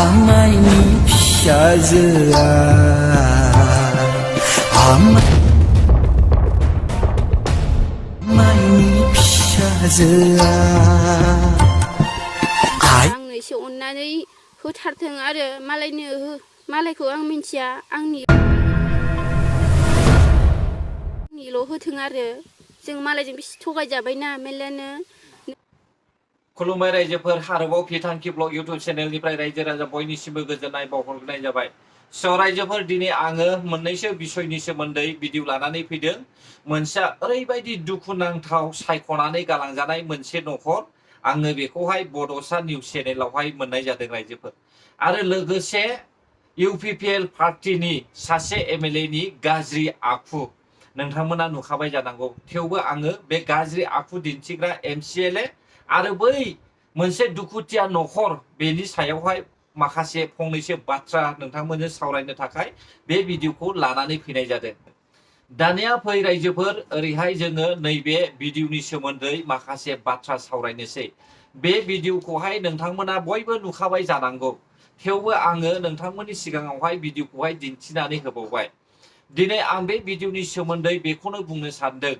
आमाइनि फिसाजोआ आमाइनि फिसाजोआ आंनो एसे अननानै होथारथों आरो मालायखौ आं मिन्थिया आंनिल' होथों आरो जों मालायजों बेसे थगायजाबायना मेल्लानो। खुलुमबाय रायजोफोर, आरोबाव फिथांखि ब्लग इउट्युब चेनेलनिफ्राय रायजो राजा बयनिसिमबो गोजोननाय बावहरनाय जाबाय। रायजोफोर, दिनै आङो मोननैसो बिसयनि सोमोन्दै भिडिअ लानानै फैदों। मोनसे ओरैबायदि दुखुनांथाव सायख'नानै गालांजानाय मोनसे न'खर, आङो बेखौहाय बड'सा निउस चेनेलावहाय मोननाय जादों रायजोफोर। आरो लोगोसे इउपिपिएल पार्टिनि सासे एमएलए नि गाज्रि आखु नोंथांमोना नुखाबाय जानांगौ। थेवबो आङो बे गाज्रि आखु दिन्थिग्रा एमसिएलए आरो बै मोनसे दुखुथिया न'खर बेनि सायावहाय माखासे फंनैसो बाथ्रा नोंथांमोनजों सावरायनो थाखाय बे भिडिअखौ लानानै फैनाय जादों। दानिया फै रायजोफोर, ओरैहाय जोङो नैबे भिडिअनि सोमोन्दै माखासे बाथ्रा सावरायनोसै। बे भिडिअखौहाय नोंथांमोना बयबो नुखाबाय जानांगौ। थेवबो आङो नोंथांमोननि सिगाङावहाय भिडिअखौहाय दिन्थिनानै होबावबाय। दिनै आं बे भिडिअनि सोमोन्दै बेखौनो बुंनो सानदों।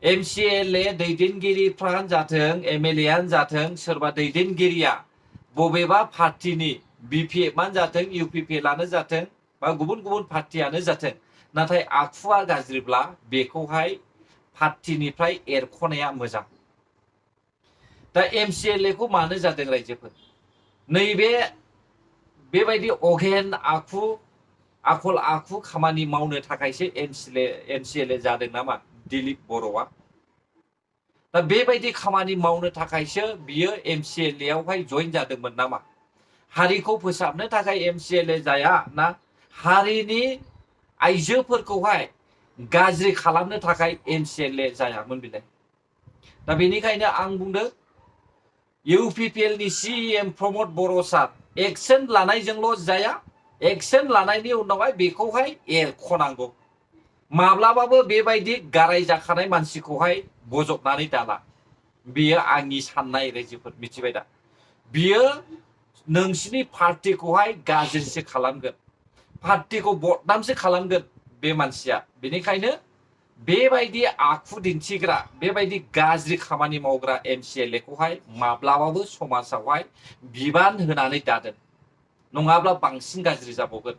एमसिएलए दैदेनगिरिफ्रानो जाथों, एमएलएआनो जाथों, सोरबा दैदेनगिरिया बबेबा पार्टिनि बिपिएफआनो जाथों, इउपिपिएलआनो जाथों, बा गुबुन गुबुन पार्टियानो जाथों, नाथाय आखुवा गाज्रिब्ला बेखौहाय पार्टिनिफ्राय एरख'नाया मोजां। दा एमसिएलएखौ मानो जादों रायजोफोर? बेबायदि अगेन आखल आखु खामानि मावनो थाखायसो एमसिएलए जादों नामा दिलीप बर'आ? दा बेबायदि खामानि मावनो थाखायसो बियो एमसिएलएआवहाय जइन जादोंमोन नामा? हारिखौ फोसाबनो थाखाय एमसिएलए जाया ना हारिनि आइजोफोरखौहाय गाज्रि खालामनो थाखाय एमसिएलए जायामोन बिलाय? दा बेनिखायनो आं बुंदों, इउपिपिएल नि सिएम प्रमद बर' सार एक्सन लानायजोंल' जाया, एक्सन लानायनि उनावहाय बेखौहाय एरख'नांगौ। माब्लाबाबो बेबायदि गाराय जाखानाय मानसिखौहाय बजबनानै दाला। बियो आंनि साननाय रायजोफोर, मिथिबाय दा? बियो नोंसिनि पार्टिखौहाय गाज्रिसो खालामगोन, पार्टिखौ बदनामसो खालामगोन बे मानसिया। बेनिखायनो बेबायदि आखु दिन्थिग्रा, बेबायदि गाज्रि खामानि मावग्रा एमसिएलएखौहाय माब्लाबाबो समाजावहाय बिबान होनानै दादों, नङाब्ला बांसिन गाज्रि जाबावगोन।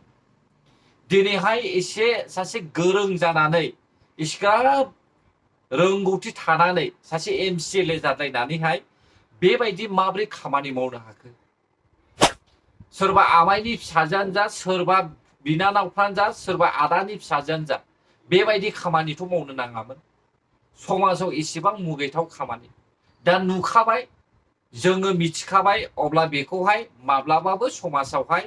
दिनैहाय एसे सासे गोरों जानानै, इसिग्राब रोंगौथि थानानै सासे एमसिएलए जाद्रायनानैहाय बेबायदि माब्रै खामानि मावनो हाखो? सोरबा आमाइनि फिसाजोआनो जा, सोरबा बिनानावफ्रानो जा, सोरबा आदानि फिसाजोआनो जा, बेबायदि खामानिथ' मावनो नाङामोन। समाजाव एसेबां मुगैथाव खामानि दा नुखाबाय, जोङो मिथिखाबाय, अब्ला बेखौहाय माब्लाबाबो समाजावहाय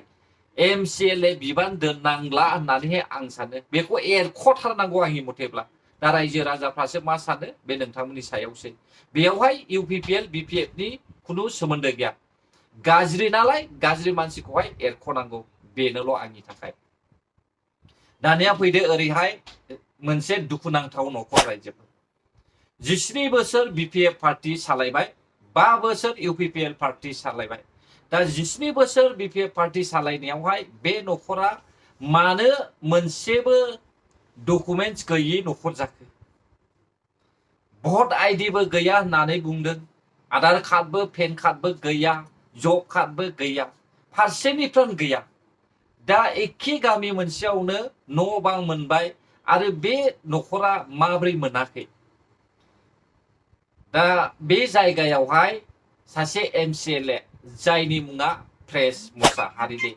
एमसिएलए बिबान दोननांला होननानैहाय आं सानो। बेखौ एरख'थारनांगौ आंनि मथेब्ला। दा रायजो राजाफ्रासो मा सानो बे नोंथांमोननि सायावसै। बेयावहाय इउपिपिएल बिपिएफनि खुनु सोमोन्दो गैया। गाज्रि नालाय गाज्रि मानसिखौहाय एरख'नांगौ, बेनोल' आंनि थाखाय। दानिया फैदो ओरैहाय मोनसे दुखुनांथाव न'खर रायजोफोर। 17 बोसोर बिपिएफ पार्टी सालायबाय, 5 बोसोर इउपिपिएल पार्टी सालायबाय। दा 17 बोसोर बिपिएफ पार्टी सालायनायावहाय बे न'खरा मानो मोनसेबो डकुमेन्ट्स गैयि न'खर जाखो? भट आइडिबो गैया होननानै बुंदों, आधार कार्डबो पेन कार्डबो गैया, जब कार्डबो गैया, फारसेनिफ्राय गैया। दा एखे गामि मोनसेयावनो न' बां मोनबाय, आरो बे न'खरा माब्रै मोनाखै? दा बे जायगायावहाय सासे एमसिएलए जायनि मुङा प्रेस मुसाहारि।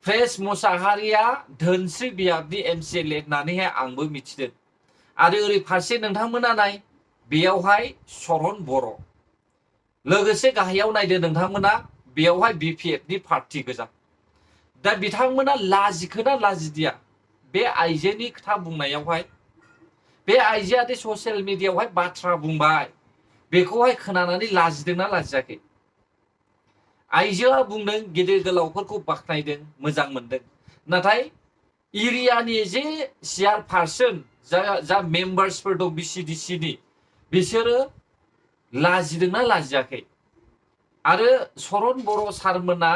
प्रेस मुसाहारिया धोनस्रि बियाबनि एमसिएलए होननानैहाय आंबो मिथिदों। आरो ओरै फारसे नोंथांमोना नाय, बेयावहाय सरन बर', लोगोसे गाहायाव नायदो नोंथांमोना, बेयावहाय बिपिएफनि पार्टी गोजा। दा बिथांमोना लाजिखोना लाजिदिया बे आइजोनि खोथा बुंनायावहाय? बे आइजोआ दे ससियेल मिडियायावहाय बाथ्रा बुंबाय, बेखौहाय खोनानानै लाजिदोंना लाजियाखै? आइजोआ बुंदों, गेदेर गोलावफोरखौ बाख्नायदों, मोजां मोनदों, नाथाय एरियानि जे चेयारपारसन जा मेम्बार्सफोर दं बिसिडिसिनि, बिसोरो लाजिदोंना लाजियाखै? आरो सरन बर' सारमोना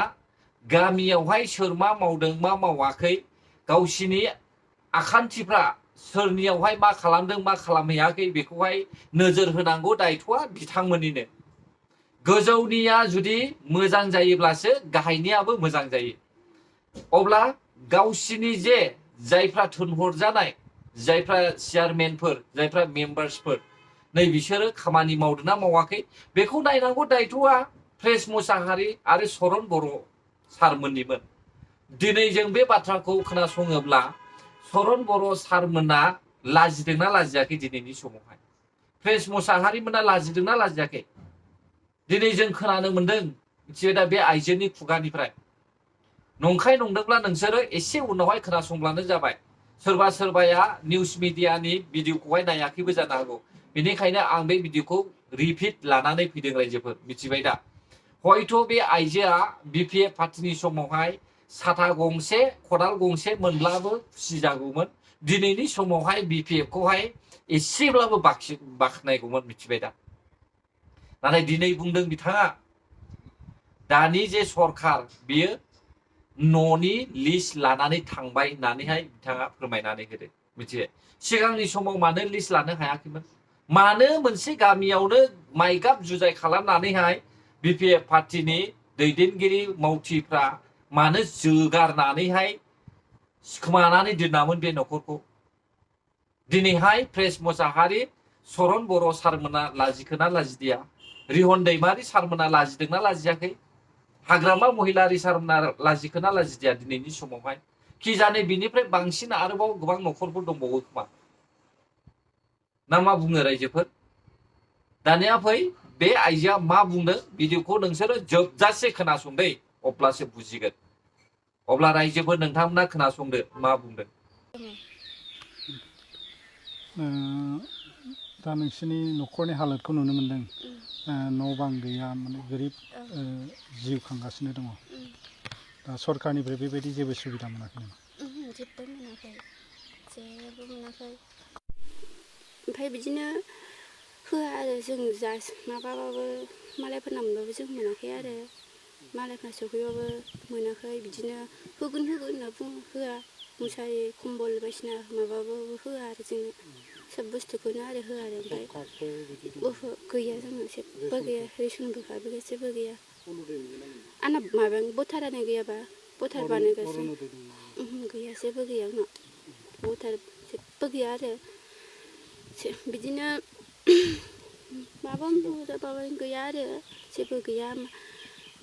गामियावहाय सोर मा मावदों मा मावाखै गावसिनि आखान्थिफ्रा सोरनियावहाय मा खालामदों मा खालामहैयाखै बेखौहाय नोजोर होनांगौ दायथ'आ बिथांमोननिनो। गोजौनिया जुदि मोजां जायोब्लासो गाहायनियाबो मोजां जायो। अब्ला गावसिनि जे जायफ्रा थोनहरजानाय जायफ्रा चेयारमेनफोर जायफ्रा मेम्बार्सफोर नै बिसोरो खामानि मावदोंना मावाखै बेखौ नायनांगौ दायथ'आ प्रेस मुसाहारि आरो सरन बर' सारमोननिमोन। दिनै जों बे बाथ्राखौ खोनासङोब्ला सरन बर' सारमोना लाजिदोंना लाजियाखै दिनैनि समावहाय? प्रेस मुसाहारिमोना लाजिदोंना लाजियाखै? दिनै जों खोनानो मोनदों मिथिबाय दा बे आइजोनि खुगानिफ्राय। नंखाय नंदोंब्ला नोंसोरो एसे उनावहाय खोनासंब्लानो जाबाय। सोरबा सोरबाया निउस मिडियानि भिडिअखौहाय नायाखैबो जानो हागौ। बेनिखायनो आं बे भिडिअखौ रिपिट लानानै फैदों रायजोफोर मिथिबाय दा। हयथ' बे आइजोआ बिपिएफ पार्टिनि समावहाय साथा गंसे खदाल गंसे मोनब्लाबो खुसि जागौमोन। दिनैनि समावहाय बिपिएफखौहाय एसेब्लाबो बाख्नायगौमोन मिथिबाय दा। नाथाय दिनै बुंदों बिथाङा दानि जे सरखार बियो न'नि लिस्ट लानानै थांबाय होननानैहाय बिथाङा फोरमायनानै होदो मिथिबाय। सिगांनि समाव मानो लिस्ट लानो हायाखैमोन? मानो मोनसे गामियावनो माइगाब जुजाय खालामनानैहाय बिपिएफ पार्टिनि दैदेनगिरि मावथिफ्रा मानो जोगारनानैहाय सिखोमानानै दोनामोन बे न'खरखौ? दिनैहाय प्रेस मुसाहारि सरन बर' सारमोना लाजिखोना लाजिदिया? रिहन दैमारि सारमोना लाजिदोंना लाजियाखै? हाग्रामा महिलारि सारमोना लाजिखोना लाजिदिया दिनैनि समावहाय? कि जाने बिनिफ्राय बांसिन आरोबाव गोबां न'खरफोर दंबावो खोमा। ना मा बुङो रायजोफोर? दानिया फै बे आइजोआ मा बुंदों भिडिअखौ नोंसोरो जोबजासे खोनासंदै अब्लासो बुजिगोन। अब्ला रायजोफोर नोंथांमोना खोनासंदो मा बुंदों। दा नोंसोरनि न'खरनि हालोदखौ नुनो मोनदों। न' बां गैया माने गोरिब जिउ खांगासिनो दङ। दा सरकारनिफ्राय बेबायदि जेबो सुबिदा मोनाखै नामा? जेबो मोनाखै, जेबो मोनाखै। ओमफ्राय बिदिनो होआ आरो जों जा माबाबाबो मालायफोरना मोनबाबो जों मोनाखै आरो। मालायफोरना सफैबाबो मोनाखै बिदिनो होगोन होनना बुङो होआ। मुसारि कम्बल बायदिसिना माबाबाबो होआ आरो जोंनो सोब बुस्थुखौनो आरो होआ आरो। ओमफ्राय गैया जोंनो जेबो गैया, रेसनबो गैया जेबो गैया। आंना माबायानो भटारानो गैयाबा भटार बानायगासिनो गैया जेबो गैया आंनाव भटार जेबो गैया आरो। बिदिनो माबा गैया आरो जेबो गैया।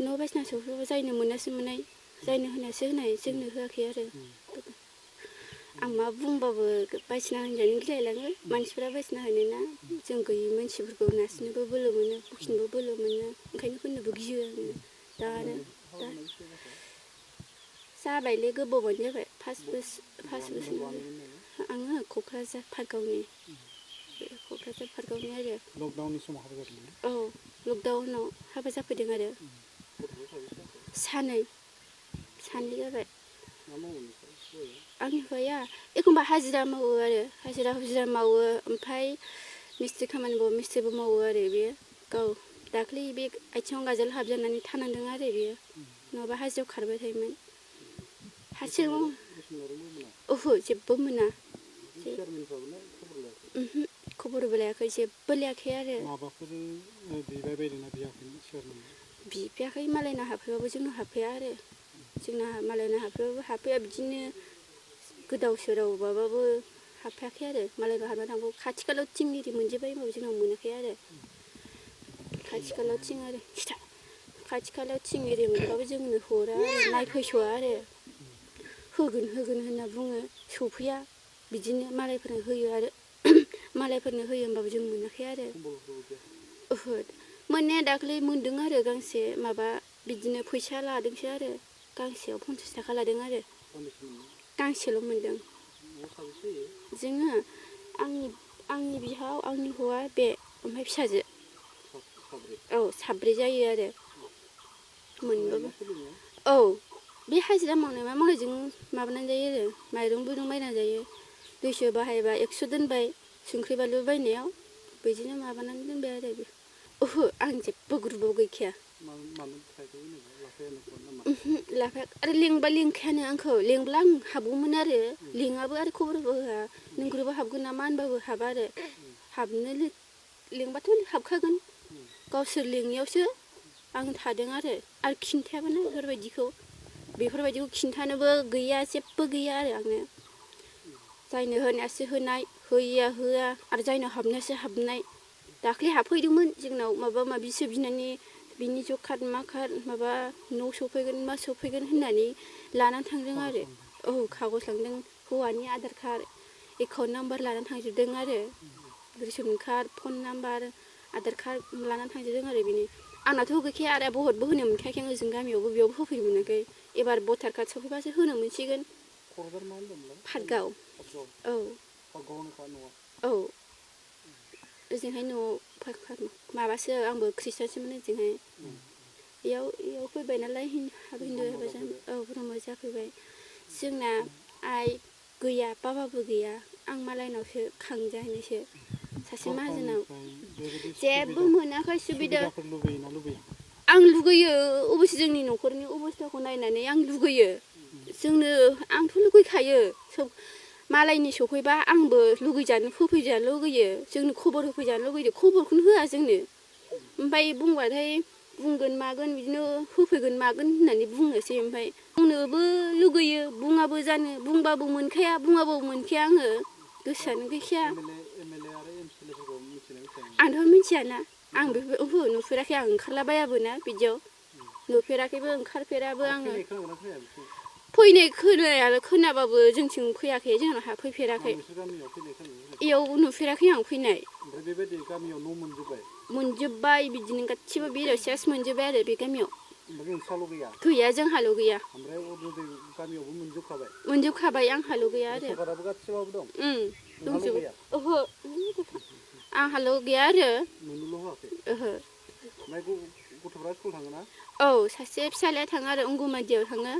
न' बायदिसिना सफैबाबो जायनो मोनासो मोननाय जायनो होनासो होनाय जोंनो होआखै आरो। आं मा बुंबाबो बायदिसिना होनजानो गिलायलाङो मानसिफ्रा बायदिसिना होनोना। जों गैयै मानसिफोरखौ नारसिननोबो बोलो मोनो बखिनोबो बोलो मोनो ओंखायनो होननोबो गियो आङो। दा जाबायलै गोबावानो जाबाय 5 बोसोर। आङो क'क्राझार पार्कआवनि आरो। लकडाउननि समाव हाबा जादोंमोन? औ लकडाउनाव हाबा जाफैदों आरो। सानै जाबाय। आंनि हौवाया एखमबा हाजिरा मावो आरो हाजिरा मावो ओमफ्राय मिस्ट्रि खामानि मिस्ट्रिबो मावो आरो बेयो गाव दाख्लै बे आथिङाव गाजोल हाबजानानै थानांदों आरो बेयो नङाबा हाजिरायाव खारबाय थायोमोन। हारसिं ओहो जेबो मोना। खबरबो लायाखै जेबो लायाखै आरो। माबाफोर बिबाय बायदोंना बियाखैमोन सोरनाव? बिफैयाखै मालायना हाबफैबाबो जोंनाव हाबफैया आरो। जोंना मालायना हाबफैबाबो हाबफैया बिदिनो गोदाव सोरावबाबो हाबफैयाखै आरो। मालायनाव हाबना थांबाबो खाथि खालायाव थिं एरि मोनजोब्बाय होनबाबो जोंनाव मोनाखै आरो। खाथि खालायाव थिं एरि मोनबाबो जोंनो हरा आरो नायफैस'आ आरो। होगोन होनना बुङो सफैया बिदिनो मालायफोरनो होयो आरो। मालायफोरनो होयो होमबाबो जों मोनाखै आरो। ओहो मोननाया दाख्लै मोनदों आरो गांसे माबा बिदिनो फैसा लादोंसो आरो गांसेयाव 50 थाखा लादों आरो। गांसेल' मोनदों। जोङो आंनि बिहाव आंनि हौवा बे ओमफ्राय फिसाजो। औ साब्रै जायो आरो। मोनबाबो औ बे हाजिरा मावनायजों माबानानै जायो आरो माइरं बायनानै जायो। 200 बाहायबा 100 दोनबाय संख्रि बानलु बायनायाव बिदिनो माबानानै दोनबाय आरो। ओहो आं जेबो ग्रुपाव गैखाया। लाफाया आरो लेंबा लेंखायानो आंखौ लेंब्ला आं हाबगौमोन आरो लेङाबो आरो खबरबो होआ नोंगुरबो हाबगोन नामा होनबाबो हाबा आरो हाबनो लेंबाथ' हाबखागोन गावसोर लेङियावसो आं थादों आरो खिन्थायाबोना बेफोरबायदिखौ खिन्थानोबो गैया जेबो गैया आरो आंनो जायनो होनायासो होनाय होयैया होआ आरो जायनाव हाबनायासो हाबनाय दाख्लै हाबफैदोंमोन जोंनाव माबा माबिसो बिनानै बिनि जब कार्ड मा कार्ड माबा न' सफैगोन मा सफैगोन होननानै लानानै थांदों आरो औ कागज लांदों हौवानि आधार कार्ड एकाउन्ट नाम्बार लानानै थांजोबदों आरो ration card phone number Aadhaar card लानानै थांजोबदों आरो बिनि आंनाथ' गैखाया आरो भटबो होनो मोनखायाखै आं ओजों गामियावबो बेयावबो होफैनो मोनाखै एबार भटार कार्ड सफैबासो होनो मोनसिगोन पाटगाव औ औ ओजोंहाय न'आव माबासो आंबो खृष्टानसोमोन ओजोंहाय इयाव फैबाय नालाय हिन्दु हाबा जानो औ ब्रह्म जाफैबाय जोंना आइ गैया बाबाबो गैया आं मालायनावसो खांजाहैनायसो सासे माहाजोनाव जेबो मोनाखै सुबिदा आं लुगैयो अबयसे जोंनि न'खरनि अबस्थाखौ नायनानै आं लुगैयो आंथ' लुगैखायो सोब मालायनि सफैबा आंबो लुगैजानो होफैजानो लुगैयो जोंनो खबर होफैजानो लुगैयो खबरखौनो होआ जोंनो ओमफ्राय बुंबाथाय बुंगोन मागोन बिदिनो होफैगोन मागोन होननानै बुंनोसै ओमफ्राय बुंनोबो लुगैयो बुङाबो जानो बुंबाबो मोनखाया बुङाबो मोनखाया आङो गोसोआनो गैखाया आंथ' मिथियाना आं ओहो नुफेराखै आं ओंखारलाबायाबो ना बिदियाव नुफेराखैबो ओंखारफेराबो आङो फैनाय खोनाबाबो जोंथिं फैयाखै जोंनाव फैफेराखै इयाव नुफेराखै आं फैनाय मोनजोब्बाय बिदिनो गासिबो बिरासेस मोनजोब्बाय आरो बे गामियाव गैया जोंहाल' गैया मोनजोबखाबाय आंहाल' गैया आरो दंजोबो ओहो आंहाल' गैया आरो ओहो औ सासे फिसालाया थाङो आरो अंगनबादियाव थाङो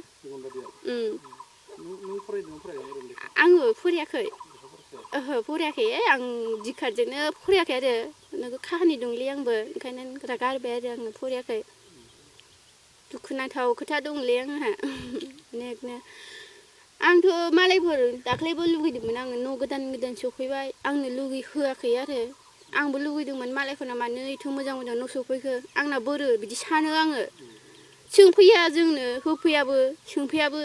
आङो फरायाखै ओहो फरायाखै आं दिखारजोंनो फरायाखै आरो नोगोद काहानि दंलै आंबो ओंखायनो गारबाय आरो आङो फरायाखै दुखुनांथाव खोथा दंलै आंहा अनेकनो आंथ' मालायफोर दाख्लैबो लुगैदोंमोन आङो न' गोदान गोदान सफैबाय आंनो होआखै आरो आंबो लुगैदोंमोन मालायफोरना मानो एथ' मोजां मोजां न' सफैखो आंना बोरो बिदि सानो आङो सोंफैया जोंनो होफैयाबो सोंफैयाबो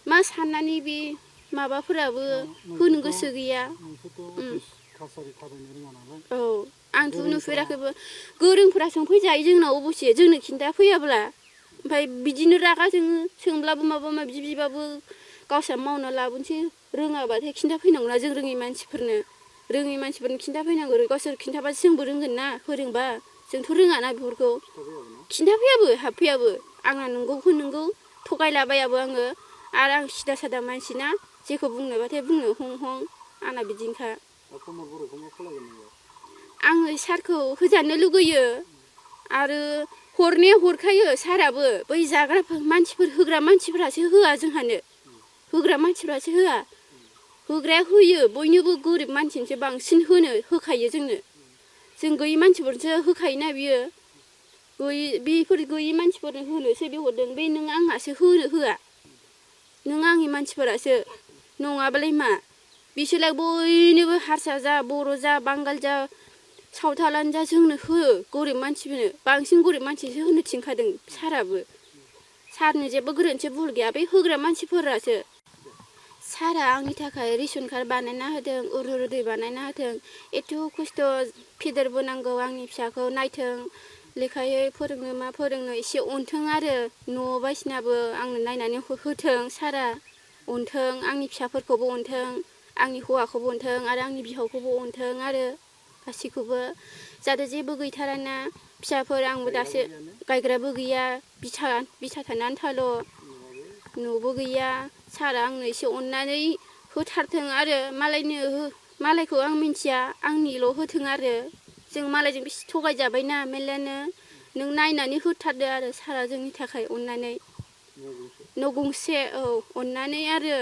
मा साननानै बे माबाफोराबो होनो गोसो गैया औ आंथ' नुफेराखैबो गोरोंफोरा सोंफैजायो जोंनाव अबसे जोंनो खिन्थाफैयाब्ला ओमफ्राय बिदिनो रागा जोङो सोंब्लाबो माबा माबि बिबाबो गावस्रा मावना लाबोनोसै रोङाबाथाय खिन्थाफैनांगौना जों रोङै मानसिफोरनो खिन्थाफैनांगौ गावसोर खिन्थाबासो जोंबो रोंगोन ना फोरोंबा जोंथ' रोङाना बेफोरखौ खिन्थाफैयाबो हाबफैयाबो आंना नंगौखौ नंगौ थगायलाबायाबो आङो आरो आं सिदा सादा मानसि ना जेखौ बुंनोबाथाय बुंनो हं हं आंना बिदिनोखा आङो सारखौ होजानो लुगैयो आरो हरनाया हरखायो साराबो बै जाग्रा मानसिफोर होग्रा मानसिफोरासो होआ जोंहानो होग्रा मानसिफ्रासो होआ होग्राया होयो बयनोबो गोरिब मानसिनोसो बांसिन होखायो जोंनो जों गैयै मानसिफोरनोसो होखायोना बियो बेफोर गैयै मानसिफोरनो होनोसो बे हरदों बे नों आंहासो होआ नों आंनि मानसिफोरासो नङाबालाय मा बिसोरलाय बयनोबो हारसा जा बर' जा बांगाल जा सावथालानो जा जोंनो होयो गरिब मानसिफोरनो बांसिन गरिब मानसिसो होनो थिनखादों साराबो सारनि जेबो गोरोन्थि भुल गैया बे होग्रा मानसिफोरासो सारा आंनि थाखाय रेसन कार्ड बानायना होदों अरुनदय बानायना होदों एथ' खस्थ' फेदेरबोनांगौ आंनि फिसाखौ नायथों लेखायै फोरोंनो मा फोरोंनो एसे अनथों आरो न' बायदिसिनाबो आंनो नायनानै होथों सारा अनथों आंनि फिसाफोरखौबो अनथों आंनि हौवाखौबो अनथों आरो आंनि बिहावखौबो अनथों आरो गासैखौबो जाहाथे जेबो गैथाराना फिसाफोर आंबो दासो गायग्राबो गैया बिथा थानो आन्थाल' न'बो गैया सारा आंनो एसे अननानै होथारथों आरो मालायखौ आं मिन्थिया आंनिल' होथों आरो जों मालायजों बेसे थगायजाबायना मेरलानो नों नायनानै होथारदो आरो सारा जोंनि थाखाय अननानै न' गंसे औ अननानै आरो